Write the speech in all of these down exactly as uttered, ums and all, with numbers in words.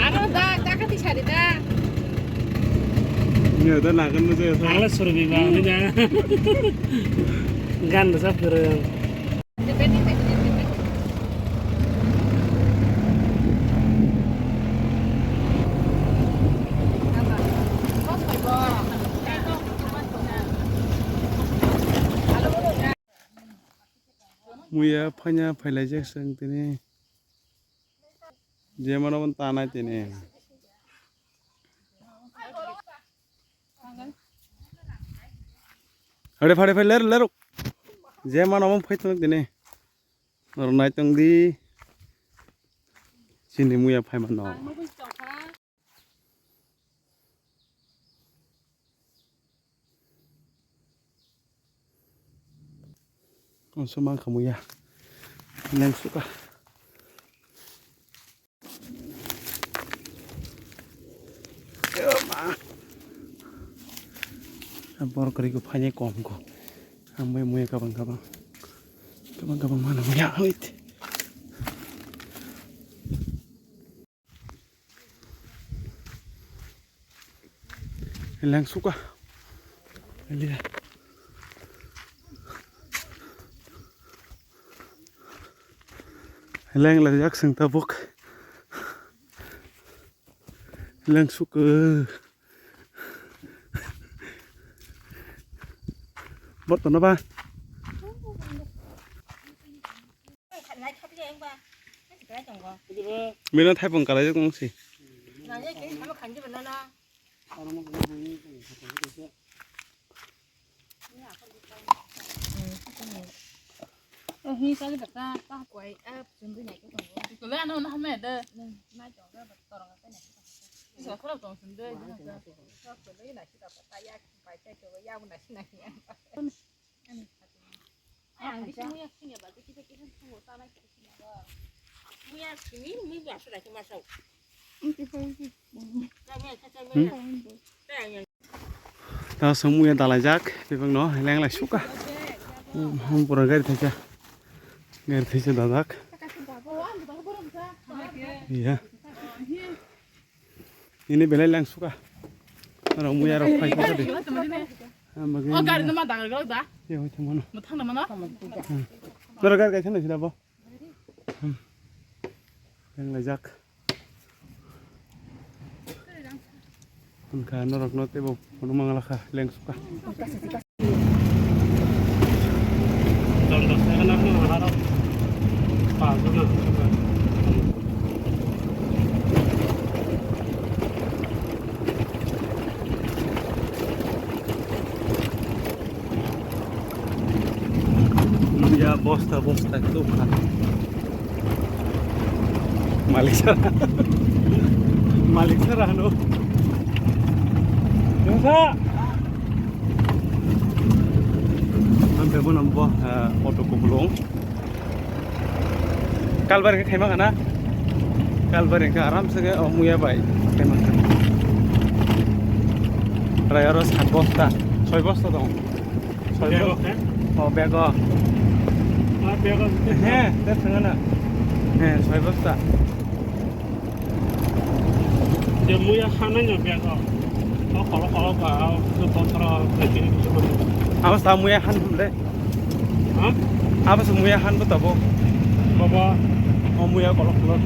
Aro da, da kati sari da. Ini ada nakan tu saya. Ala suruh bimbang ni da. Gan besar kereng. Muya phanya phailaijak chwng tini. Je mano bo tanai tini. Hade phade phai ler ler. Je mano bo phai tong tini. Nor nai tong di. Chini muya phai mano. Konso mang khamu ya. Nang suka. Borok kwrwi kok phainai kom kok. Ang bai muya kabang kabang. Kabang kabang mano ya. Leng suka. Liya. Leng la jak seng tabuk. Leng suka. Bot no ba. Mino thaipung kalai jak nung si. Ta song muya dalaijak, bebak no leng lai suka. Hum, hum, pura gari thaisa. Gari thaisa dajak. Iya. Ini belai leng suka. Aro muya rok phai kha de. Ama gari. Oh, gari no ma dagar galo da. Iya, hoy thang mano. Mo thang na mano. Nora gari kai thang na sida bo. Leng lai jak. Hwnkha norokno teibo phunuk manglakha leng suka. Ya, bosta, bosta, itu bukan. Malik sara. Malik sara, anu. Biasa. Sampai pun nampak, eh, auto kubulung. Kalbar ke khaima kana? Kalbar ke aram se ke, oh, muya bai. Khaima kana. Prai aro sat bosta, soi bosta dong. Soi bosta? Oh, bego. Ah, bego. He, te thangana. He, soi bosta. Je muya hanai no bego. Oh, kolo kolo ba, oh, tu kontro, tu kiri tu. Awas ta muya han le. Ha? Apa se muya han ko tabo? Baba. Oh, muya kolok kolok.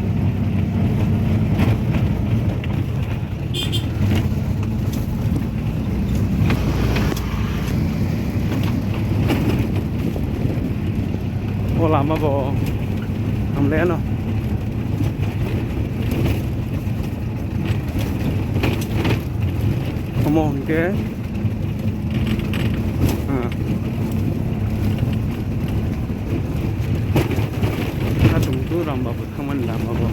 O lama bo hamle no. Omo hwnkhe, ah, hatung tu ramba bo thangmani lama bo.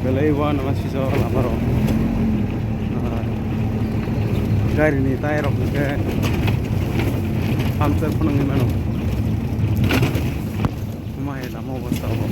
Belai uanama sijak lama rok. Ah, gari ni tyre rok hwnkhe puncture phunugwi mano. Omo hai lama obostha obo.